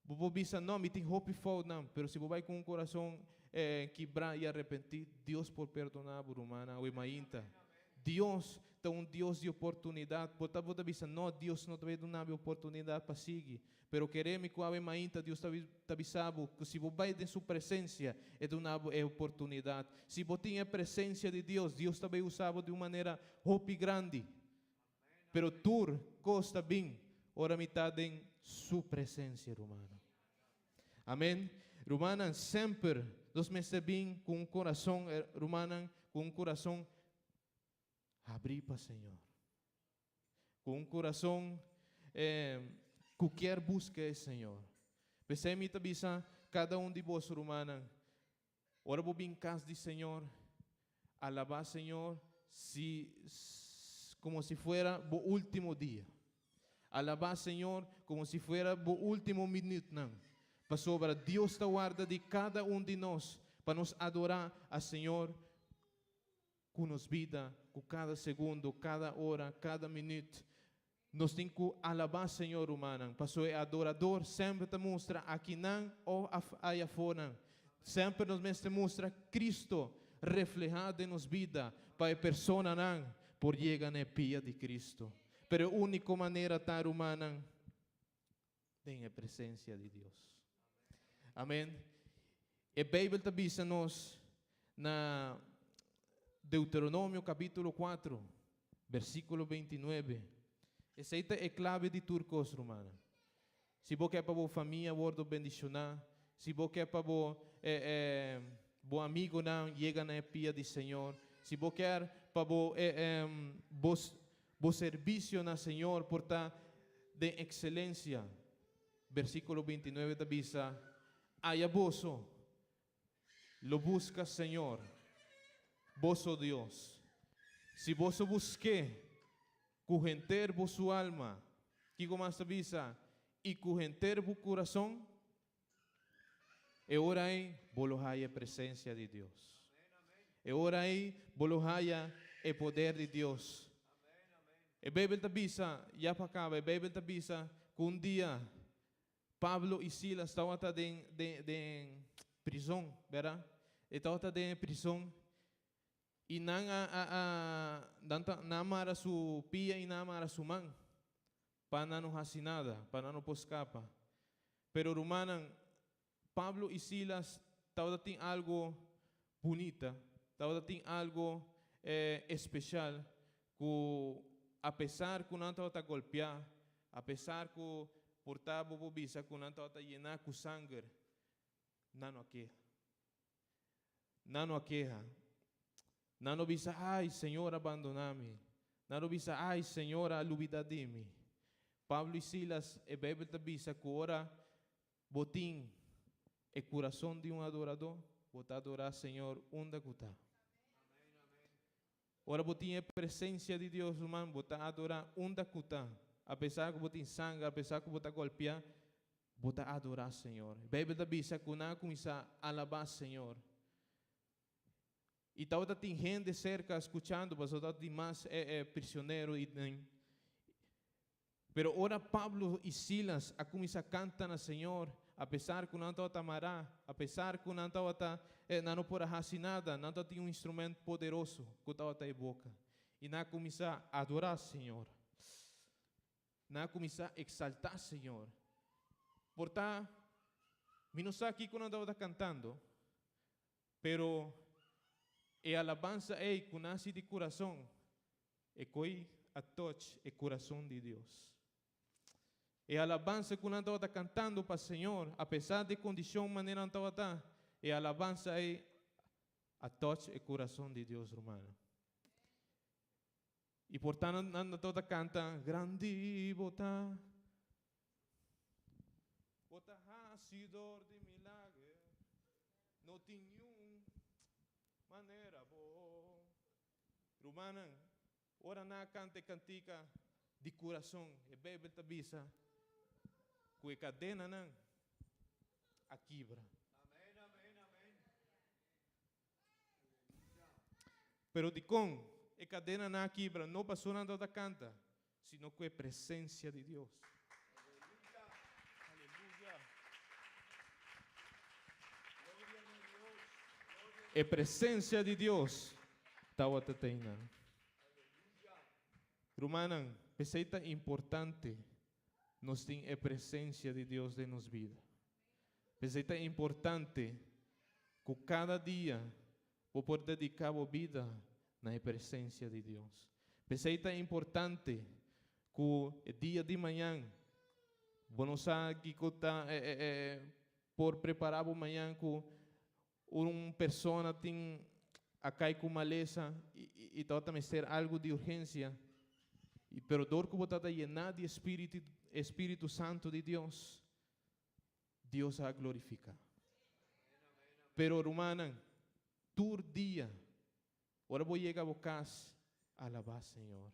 D: bo por bisa, No, mi tin hopi foutnan, pero si bo bai ku un kurason kibrá i arepentí, Dios por perdoná bo, rumannan. Awe mainta, Dios ta un Dios di oportunidat. Por ta bo ta bisa, No, Dios no ta bai duna mi oportunidat pa sigui. Pero kere mi ku awe mainta Dios ta ta bisa bo ku si bo bai den su presensia e duna bo e oportunidat. Si bo tin e presensia di Dios, Dios ta bai usa bo di un manera hopi grandi. Pero tur kos ta bin ora mi ta den su presensia, rumannan. Amen. Rumannan, semper nos mester bin ku un kurason, rumannan, ku un kurason habrí pa Señor. Ku un kurason ku kier buska e Señor. P'esei mi ta bisa kada un di boso rumannan, ora bo bin kas di Señor, alabá Señor si komo si fuera bo último dia. Alabá Señor komo si fuera bo último minütnan. Pasobra Dios ta warda di kada un di nos pa nos adorá a Señor Ku nos bida, ku kada segundo, kada ora, kada minüt, nos tin ku alabá Señor, rumannan. Pasobra e adorador semper ta mustra akinan òf ayafonan. Semper nos mester mustra Cristo reflehá den nos bida pa e personanan por yega na e pia di Cristo. Pero e úniko manera ta, rumannan, den e presencia di Dios. Amen. E Bijbel ta bisa nos na Deuteronomio capítulo 4, versículo 29. Esei ta e clave di tur cos, rumannan. Si bo ke pa bo famia wordo bendicioná, si bo ke pa bo eh, eh, bo amigonan yega na e pia di Señor, si bo kier pa bo eh, eh, bo Bo servisio na Señor por ta den ekselencia. Bersíkulo 29 ta bisa, Aya boso lo buska Señor, boso Dios, si boso busk'é ku henter boso alma, kiko mas ta bisa? I ku henter bo kurason, e ora ei bo lo haya e presensia di Dios. E ora ei bo lo haya e poder di Dios. E Beibel ta bisa, ya pa kaba, e Beibel ta bisa ku un dia Pablo i Silas tabata den den den prizon, bèrdat? E tabata den e prizon i nan a a a nan ta nan a mara su pia i nan a mara su man. Pa nan no hasi nada, pa nan no por skapa. Pero rumannan, Pablo i Silas tabata tin algu. bunita, tabata tin algo especial cu apesar cu nan tabata golpea, apesar cu por ta bo por bisa cu nan tabata yena cu sanger, nan no a keha. Nan no a keha. Nan no bisa, Ay, Señor a bandona mi. Nan no bisa, Ay, Señor a lubida di mi. Pablo y Silas, e Bijbel ta bisa cu ora bo tin e curason di un adorador, bo ta adora Señor unda cu ta. Ora bo tin e presencia di Dios, ruman, bo ta adora unda cu ta. Apesar cu bo tin sanger, apesar cu bo ta golpea, bo ta adora Señor. E Bijbel ta bisa cu nan a cuminsa alaba Señor. Y tabata tin hende cerca scuchando, pasobra tabata tin mas prisionero y den. Pero ora Pablo y Silas a cuminsa canta na Señor, apesar cu nan tabata mará, apesar cu nan tabata, nan no por a haci nada, nan tabatin un instrument poderoso cu tabata e boca. Y nan a cuminsa adora Señor. Nan a cuminsa exalta Señor. Por ta, mi no sa kico nan tabata cantando, Pero e alabansa ei ku nasi di kurason, e koi a touch e kurason di Dios. E alabansa ku nan tabata kantando pa Señor, apesar di e kondishon manera nan tabata, e alabansa ei a touch e kurason di Dios, rumannan. I por ta nan nan tabata kanta, Grandi bo ta, bo ta hasidor di milager, no tin niun manera bo. Rumannan, ora nan a kanta e kantika di kurason, e Beibel ta bisa ku e kadenanan a kibra. Pero dikon e kadenanan a kibra? No pasobra nan tabata kanta, sino ku e presensia di Dios. E presensia di Dios tabata ta einan. Rumannan, p'esei ta importante nos tin e presensia di Dios den nos bida. P'esei ta importante ku kada dia bo por dediká bo bida na e presensia di Dios. P'esei ta importante ku e dia di mañan bo no sa kiko ta por prepará bo mañan ku un persona tin a kai ku malesa i tabata mester algu di urgensia, pero dor ku bo tabata yená di e Spiritu Santu di Dios, Dios a glorifiká. Pero rumannan, tur dia, ora bo yega bo kas, alabá Señor.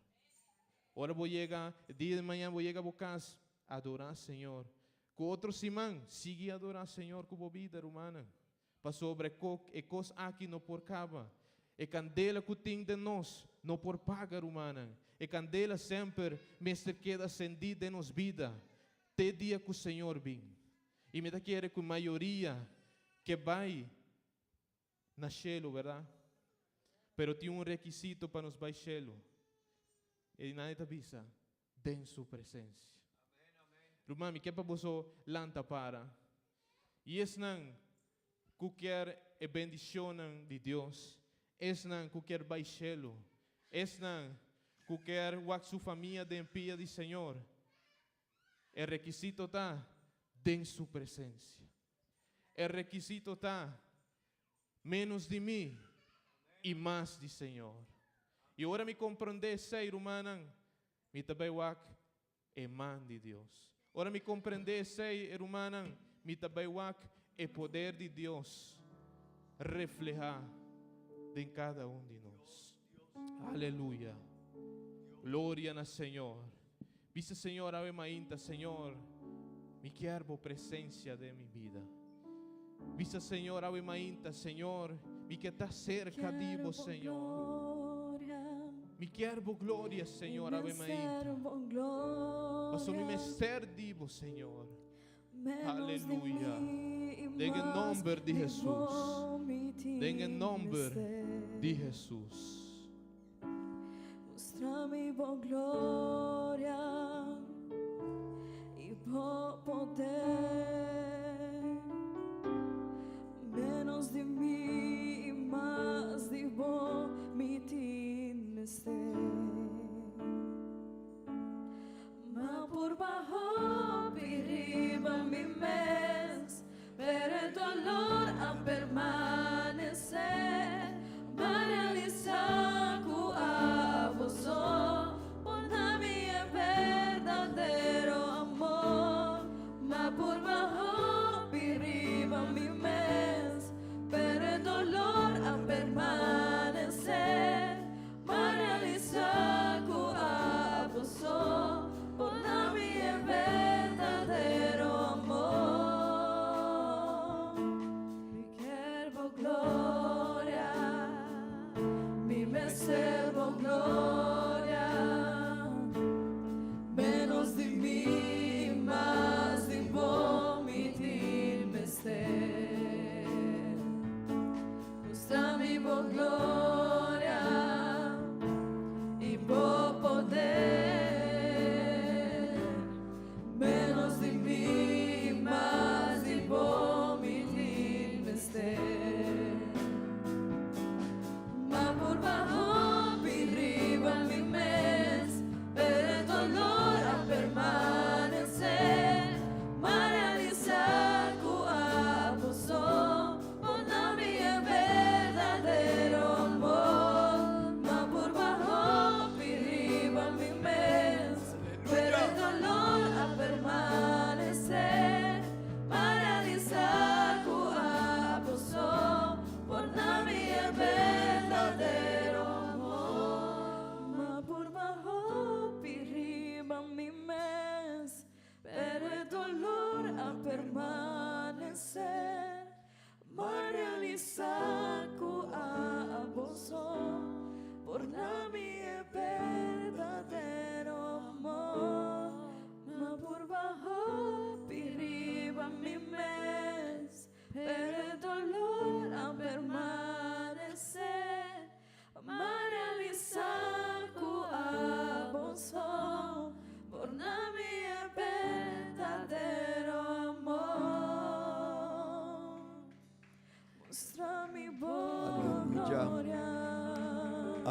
D: Ora bo yega, dia di mañan bo yega bo kas, adorá Señor. Ku otro siman, sigui adorá Señor ku bo bida, rumannan. Pasobra e kos aki no por kaba. E kandela ku tin den nos no por paga, rumannan. E kandela semper mester keda sendí den nos bida te dia ku Señor bin. I mi ta kere ku mayoria ke bai na shelu, bèrdat? Pero tin un rekisito pa nos bai shelu. E nan e ta bisa, den su presensia. Ruman, mi ke pa boso lanta para. I esnan ku kier e bendicionnan di Dios, esnan ku kier bai shelu, esnan ku kier wak su famia den pia di Señor, e rekisito ta den su presensia. E rekisito ta Menos di mi i mas di Señor. I ora mi komprondé esei, rumannan, mi ta bai wak e man di Dios. Ora mi komprendé esei, rumannan, mi ta bai wak e poder di Dios reflehá den kada un di nos. Aleluya! Gloria na Señor. Bisa Señor awe mainta, Señor, mi kier bo presencia den mi bida. Bisa Señor awe mainta, Señor, mi ke ta cerca di bo, Señor. Mi kier bo gloria, Señor, awe mainta. Paso mi mester di bo, Señor. Aleluya. Den e nomber di Hesus. Den e nomber di Hesus.
C: Mustra mi bo gloria i bo poder. Menos di mi i mas.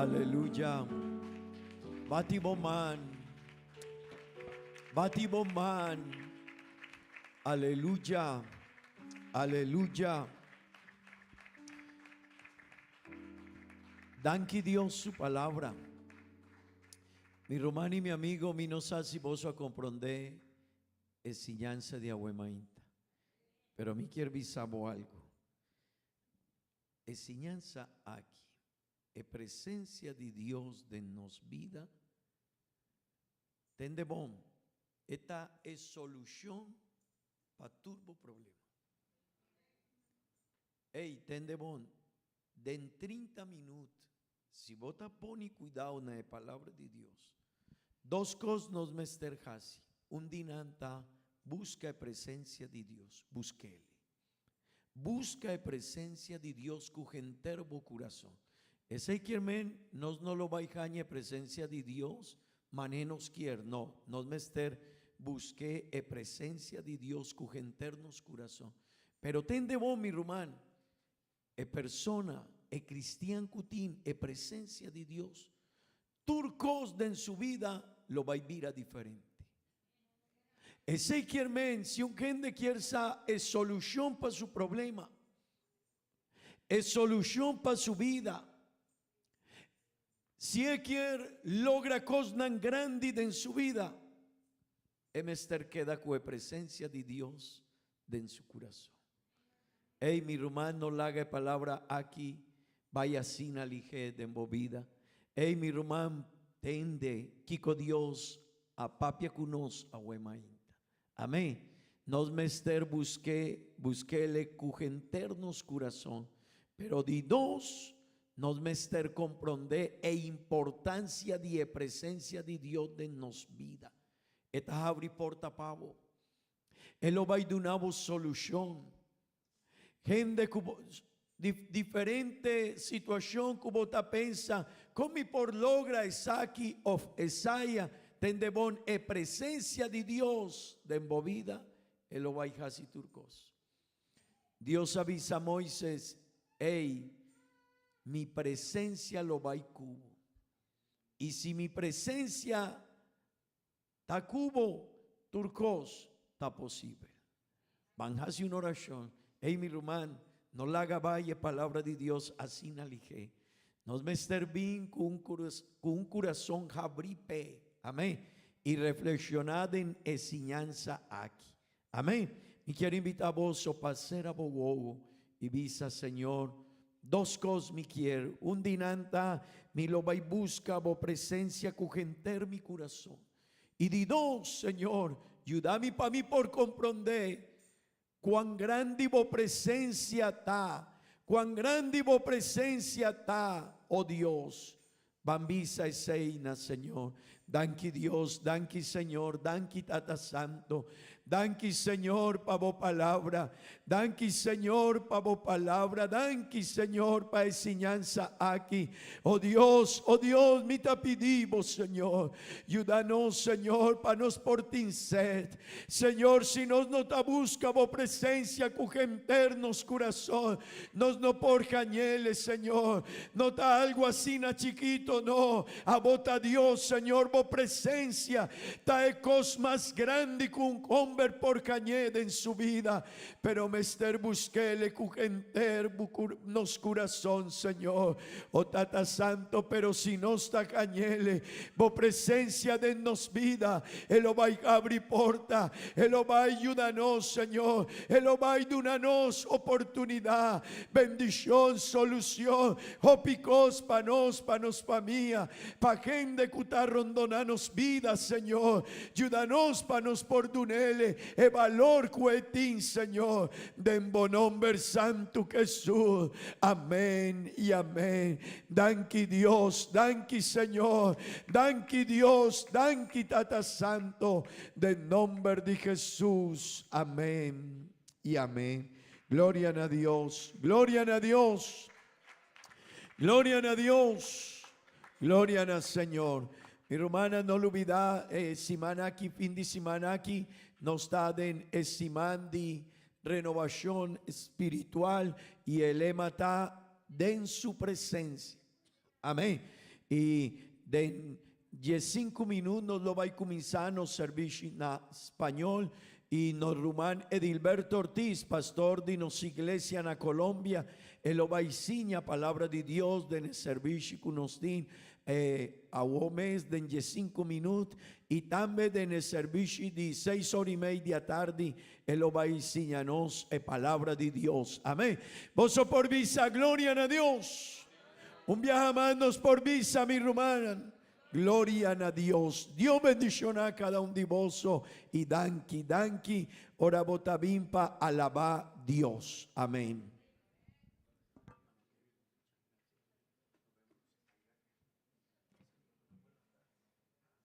E: Aleluya. Bati bo man. Bati bo man. Aleluya. Aleluya. Danki Dios su palabra. Mi ruman y mi amigo, mi no sa si boso a comprende e siñansa di awe mainta. Pero mi kier bisa bo algo. E siñansa aki, e presencia di Dios den nos bida, tende bon, e ta e solucion pa tur bo problema. Ey, tende bon, den trinta minuut, si bo ta poni cuidao na e Palabra di Dios, dos cos nos mester haci, un di nan ta busca e presencia di Dios, busquele. Busca e presencia di Dios cu henter bo curason. Esey kier men nos no lo bay haña e presencia di Dios mane nos kier, no, nos mester busque e presencia di Dios cu henter nos curason. Pero tende bo, mi ruman, e persona, e cristian cu tin e presencia di Dios, tur cos den su bida lo bay bira diferente. Esey kier men, si un hende kier sa e solucion pa su problema, e solucion pa su bida, si e kier logra cosnan grandi den su bida, e mester keda cu e presencia di Dios den su curason. Ey, mi ruman, no laga e palabra aki bay asina lihe den bo bida. Ey, mi ruman, tende kico Dios a papia cu nos awe mainta. Amen. Nos mester busque, busquele cu henter nos curason. Pero di dos, nos mester compronde e importancia di e presencia di Dios den nos bida. E ta habri porta pa bo. E lo bai duna bo solushon. Hende ku bo di diferente situashon ku bo ta pensa, kon mi por logra esaki òf esaya, tende bon e presensia di Dios den bo bida, e lo bai hasi tur kos. Dios a bisa Moises, Ey, mi presensia lo bai ku bo. I si mi presensia Ta ku bo tur kos ta posibel. Ban hasi un orashon. Ey mi ruman, no laga bai e palabra di Dios asina lihé. Nos mester bin ku un ku un kurason habrí p'e. Amén. I reflekshoná den e siñansa aki. Amén. Mi kier invitá boso pa sera bo wowo i bisa, Señor, dos kos mi kier. Un di nan ta, mi lo bai buska bo presensia ku henter mi kurason. I di dos, Señor, yuda mi pa mi por komprondé kuan grandi bo presensia ta, kuan grandi bo presensia ta, o Dios. Ban bisa esei na Señor. Danki Dios, danki Señor, danki Tata Santo. Danki Señor pa bo palabra. Danki Señor pa bo palabra. Danki Señor pa e siñansa aki. O Dios, o Dios, mi ta pidi bo Señor, yuda nos Señor pa nos por tin sed. Señor, si nos no ta busca bo presencia cu henter nos curason, Nos no por hañele, Señor. No ta algo asina chikito, no. Abo ta Dios, Señor. Bo presencia ta e cos mas grandi cu un homber por hañe den su bida. Pero mester busquele cu henter nos curason, Señor. O Tata Santo, pero si nos ta hañele Bo presencia den nos bida, e lo bay abri porta, e lo bay yuda nos, Señor. E lo bai duna nos oportunidat, bendishon, solushon, hopi kos pa nos, pa nos famia, pa hende ku ta rondoná nos bida, Señor. Yuda nos pa nos por dun'El e balor ku e tin, Señor. Den bo nomber santu, Jesús. Amén i amén. Danki Dios, danki Señor, danki Dios, danki Tata Santo. Den nomber di Jesús, amén y amén. Gloria na Dios, gloria na Dios, gloria na Dios, gloria na Señor. Mi rumannan, no lubida e siman aki, fin di siman aki, nos ta den e siman di renovacion spiritual y e lema ta Den su presencia. Amén. I den diesinku minut nos lo bai kuminsá nos servishi na spañol i nos ruman Edilberto Ortiz, pastor di nos iglesia na Colombia, e lo bai siña palabra di Dios den e servishi ku nos tin awo mes den diesinku minut i tambe den e servishi di seis ora i mei di atardi e lo bai siña nos e palabra di Dios. Amen. Boso por bisa gloria na Dios. Un biaha mas nos por bisa, mi rumannan, gloria na Dios. Dios bendiciona cada un di boso y danki, danki ora bo ta bin pa alaba Dios. Amen.